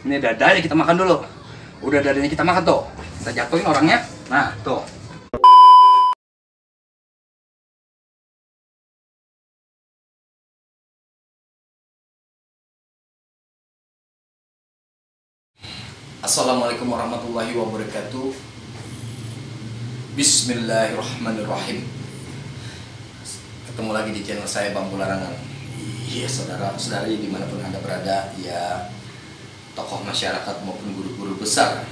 Ini dadanya kita makan dulu. Udah dadanya kita makan tuh. Kita jatuhin orangnya. Nah, tuh. Assalamualaikum warahmatullahi wabarakatuh. Bismillahirrahmanirrahim. Ketemu lagi di channel saya, Bambu Larangan. Iya, saudara-saudari dimanapun Anda berada, ya tokoh masyarakat maupun guru-guru besar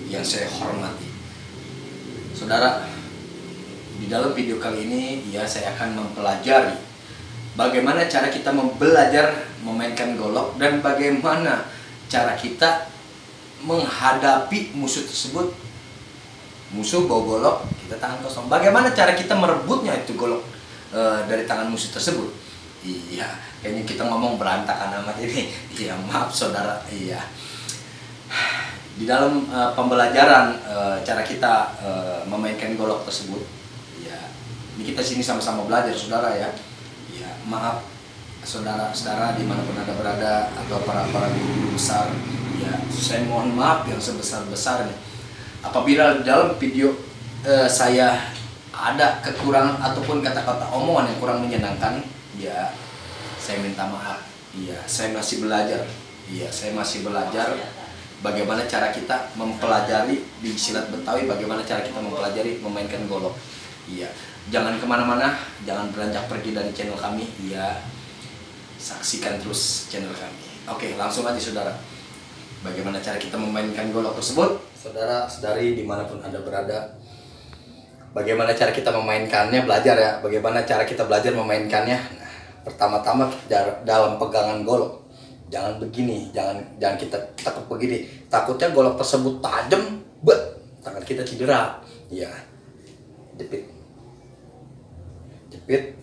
yang saya hormati. Saudara, di dalam video kali ini ya saya akan mempelajari bagaimana cara kita belajar memainkan golok dan bagaimana cara kita menghadapi musuh tersebut. Musuh bawa golok, kita tangan kosong. Bagaimana cara kita merebutnya itu golok dari tangan musuh tersebut? Iya, kayaknya kita ngomong berantakan amat ini. Iya, maaf saudara. Iya. Di dalam pembelajaran cara kita memainkan golok tersebut, ya, ini kita sini sama-sama belajar saudara ya. Ya, maaf saudara-saudara dimanapun Anda berada atau para guru besar. Ya, saya mohon maaf yang sebesar-besarnya apabila di dalam video saya ada kekurangan ataupun kata-kata omongan yang kurang menyenangkan. Ya, saya minta maaf. Iya, saya masih belajar. Iya, saya masih belajar bagaimana cara kita mempelajari di silat Betawi, bagaimana cara kita mempelajari memainkan golok. Iya, jangan kemana-mana, jangan beranjak pergi dari channel kami. Iya, saksikan terus channel kami. Oke, langsung aja saudara. Bagaimana cara kita memainkan golok tersebut? Saudara-saudari dimanapun Anda berada, bagaimana cara kita memainkannya, belajar ya. Bagaimana cara kita belajar memainkannya? Nah, pertama-tama dalam pegangan golok, jangan begini, jangan kita takut begini. Takutnya golok tersebut tajam, tangan kita cedera. Ya, jepit, jepit.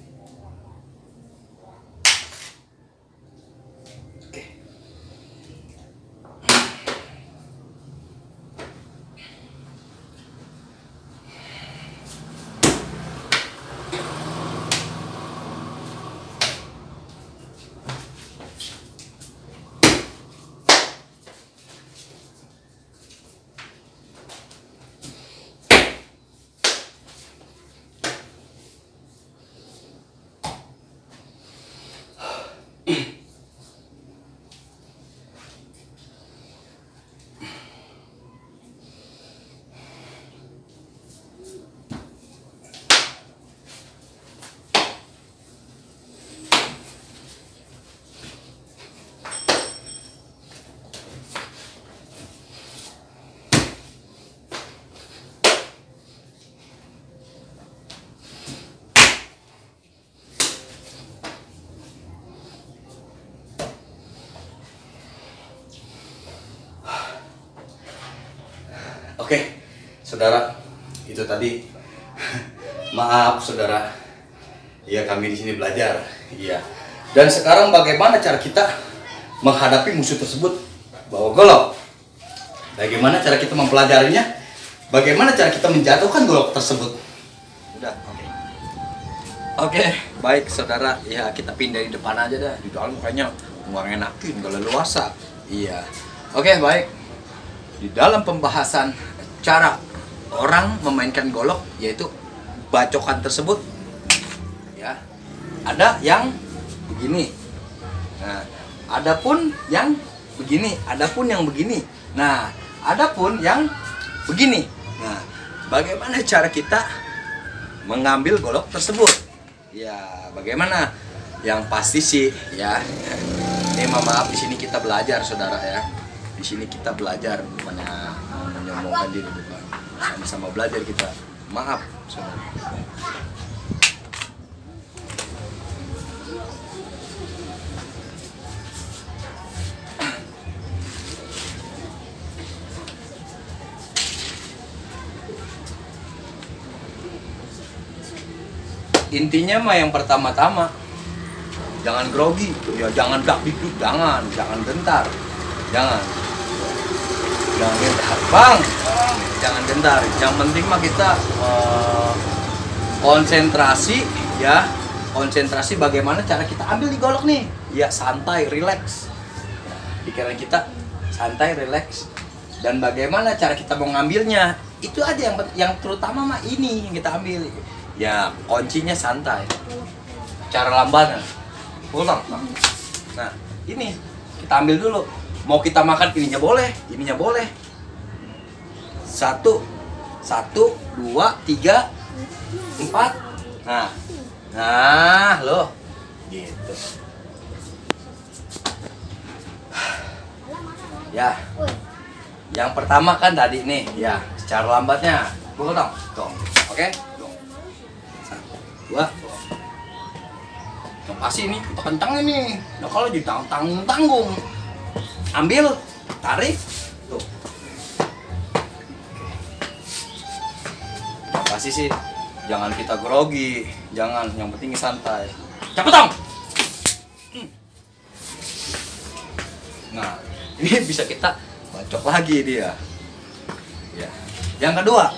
Oke, saudara, itu tadi. Maaf, saudara. Iya, kami di sini belajar. Iya. Dan sekarang bagaimana cara kita menghadapi musuh tersebut bawa golok? Bagaimana cara kita mempelajarinya? Bagaimana cara kita menjatuhkan golok tersebut? Udah, oke. Oke, baik saudara. Ya, kita pindah di depan aja dah. Di dalam kayaknya nggak enakin, nggak leluasa. Iya. Oke, baik. Di dalam pembahasan cara orang memainkan golok, yaitu bacokan tersebut, ya, ada yang begini. Nah, adapun yang begini, adapun yang begini. Nah, adapun yang begini. Nah, bagaimana cara kita mengambil golok tersebut? Ya, bagaimana? Yang pasti sih, ya. Ini maaf, di sini kita belajar, saudara ya. Di sini kita belajar mana menyombongkan diri, bukan. Sama-sama belajar kita. Maaf, saudara. Intinya mah yang pertama-tama jangan grogi, ya jangan dakdikduk, jangan gentar. Jangan gentar, bang, jangan gentar. Yang penting mah kita konsentrasi, ya, konsentrasi bagaimana cara kita ambil di golok nih, ya santai, relax. Pikiran kita santai, relax. Dan bagaimana cara kita mau ngambilnya, itu ada yang terutama mah ini yang kita ambil. Ya, kuncinya santai. Cara lambatnya. Pulang. Nah, ini kita ambil dulu. Mau kita makan ininya boleh, ininya boleh. 1, 2, 3, 4. Nah, loh. Gitu. Ya. Yang pertama kan tadi nih, ya, secara lambatnya. Pukul dong. Tuh. Oke? Tuh. 1, 2. Yang pasti ini kita kencang ini. Nah, kalau ditanggung-tanggung. Ambil, tarik. Tuh. Yang pasti sih jangan kita grogi, jangan, yang penting santai. Cepet dong. Nah, ini bisa kita bacok lagi dia. Ya. Yang kedua,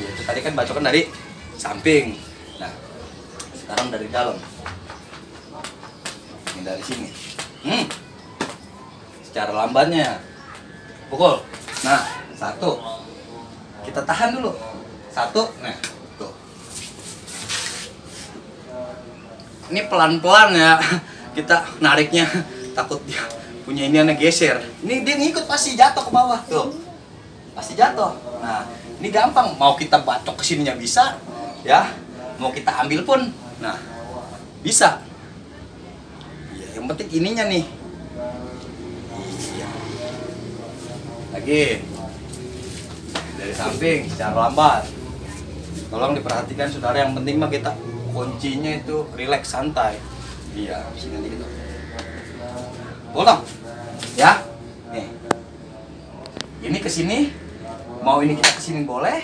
ya itu tadi kan bacokan dari samping. Nah, sekarang dari dalam. Ini dari sini. Secara lambatnya, pukul. Nah, 1. Kita tahan dulu. 1. Nah, tuh. Ini pelan-pelan ya. Kita nariknya, takut dia punya ini anak geser. Ini dia ngikut pasti jatuh ke bawah tuh. Pasti jatuh. Nah, ini gampang. Mau kita bacok ke sininya bisa, ya. Mau kita ambil pun, nah, bisa. Ya, yang penting ininya nih. Iya. Lagi. Dari samping secara lambat. Tolong diperhatikan saudara, yang penting mah kita kuncinya itu relax, santai. Iya, sini nanti gitu. Bolong. Ya. Nih. Ini ke sini. Mau ini kita ke sini boleh.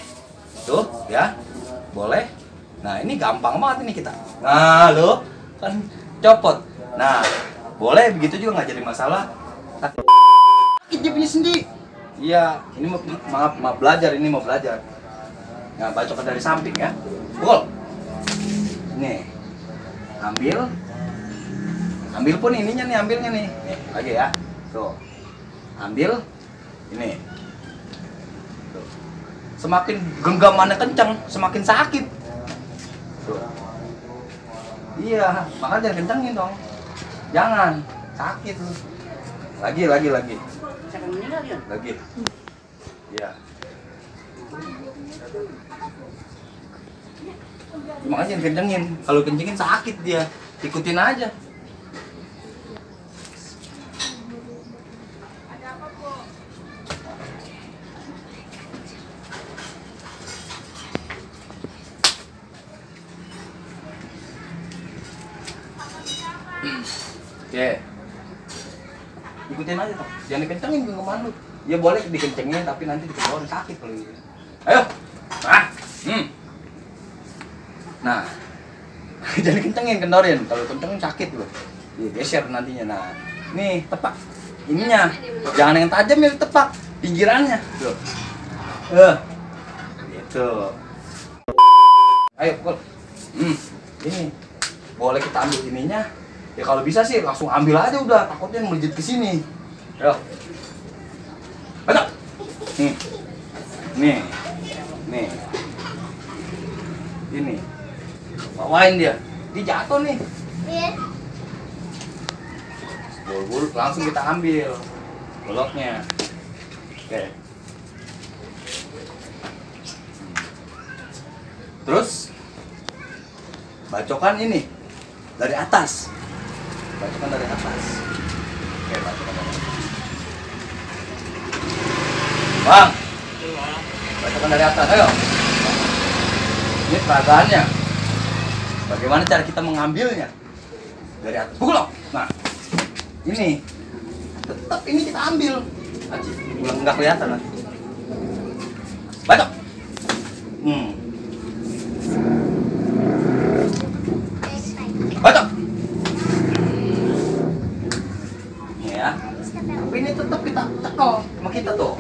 Tuh, ya. Boleh. Nah, ini gampang banget ini kita. Nah, lo kan copot. Nah, boleh begitu juga nggak jadi masalah. Dia punya sendiri. Iya, ini maaf belajar, ini mau belajar. Nah, bacokan dari samping ya. Pukul. Nih. Ambil pun ininya nih, ambilnya nih. Nih, lagi ya. Tuh. Ambil ini. Tuh. Semakin genggamannya kencang, semakin sakit. Tuh. Iya, makanya jangan kencangin dong. Jangan, sakit lu. Lagi. Siapa yang meninggal ya? Lagi. Iya. Makanya jangan kencengin. Kalau kencengin sakit dia. Ikutin aja. Oke. Ikutin aja toh. Jangan dikencengin genggaman lu. Ya boleh dikencengin tapi nanti dikedorin sakit kalau gitu. Ayo. Nah. Jangan kencengin, kendorin. Kalau kencengin sakit loh. Iya, geser nantinya. Nah, nih tepak ininya. Jangan yang tajam ya, tepak pinggirannya. Tuh. Gitu. Ayo, pukul. Ini. Boleh kita ambil ininya. Ya kalau bisa sih langsung ambil aja udah, takutnya melejit ke sini. Ayo. Betul. Nih. Ini. Bawain dia. Dia jatuh nih. Iya. Bulu langsung kita ambil boloknya. Oke. Terus bacokan ini dari atas. Bacokan dari atas. Oke, bacokan dari atas. Bang. Bacokan dari atas, ayo. Ini peragaannya. Bagaimana cara kita mengambilnya? Dari atas. Pukul. Nah. Ini. Tetap ini kita ambil. Aji, enggak kelihatan nanti. Bacok. Bacok. Ya. Tapi ini tetap kita tekel sama kita tuh.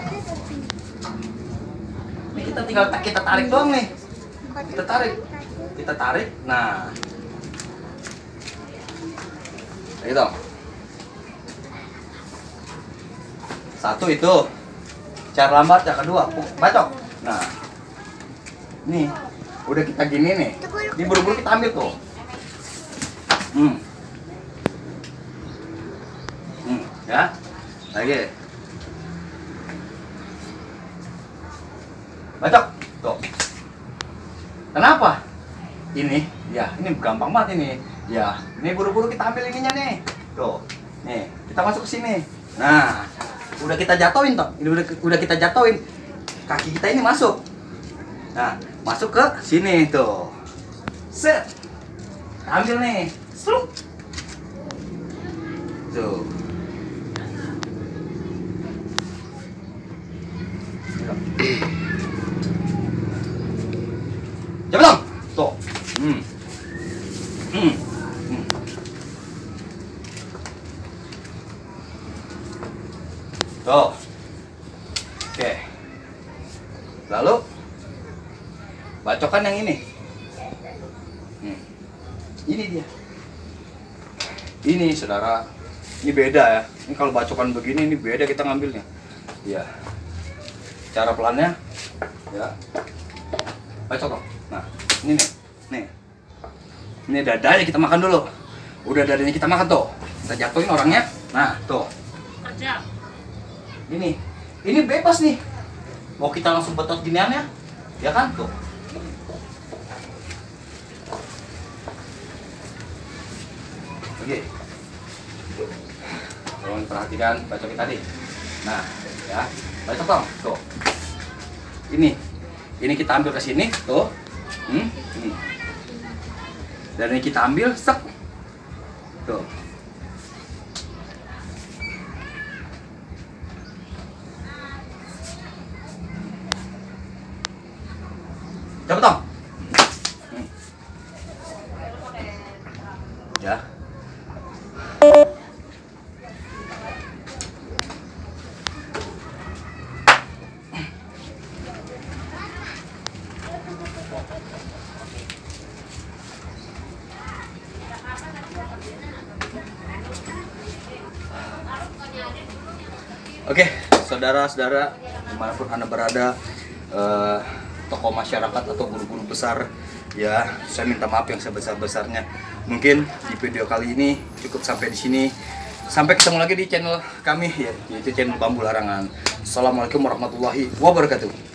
Ini kita tinggal kita tarik doang nih. Kita tarik. Nah. Gitu. Satu itu. Cara lambat yang kedua, bacok. Nah. Nih, udah kita gini nih. Ini buru-buru kita ambil tuh. Ya. Lagi. Bacok. Tuh. Kenapa? Ini, ya, ini gampang banget ini. Ya, ini buru-buru kita ambil ininya nih. Tuh. Nih, kita masuk ke sini. Nah, udah kita jatuhin toh. Ini udah kita jatuhin. Kaki kita ini masuk. Nah, masuk ke sini tuh. Set. Ambil nih. Slup. Tuh. Coba dong. Tuh. Tuh. Oke. Lalu bacokan yang ini. Ini dia. Ini saudara. Ini beda ya. Ini kalau bacokan begini ini beda kita ngambilnya. Ya. Cara pelannya ya. Bacok dong. Nah, ini nih. Nih. Ini dadanya kita makan dulu. Udah dadanya kita makan tuh. Kita jatuhin orangnya. Nah, tuh. Ini bebas nih. Mau kita langsung betot giniannya. Ya kan? Tuh. Oke. Tolong perhatikan bacok tadi. Nah, ya. Bacok dong. Tuh. Ini kita ambil ke sini, tuh. Ini. Dan ini kita ambil, sek. Tuh. Coba dong. Ya. Oke, saudara-saudara dimanapun Anda berada, tokoh masyarakat atau guru-guru besar, ya saya minta maaf yang sebesar-besarnya. Mungkin di video kali ini cukup sampai di sini. Sampai ketemu lagi di channel kami, yaitu channel Bambu Larangan. Assalamualaikum warahmatullahi wabarakatuh.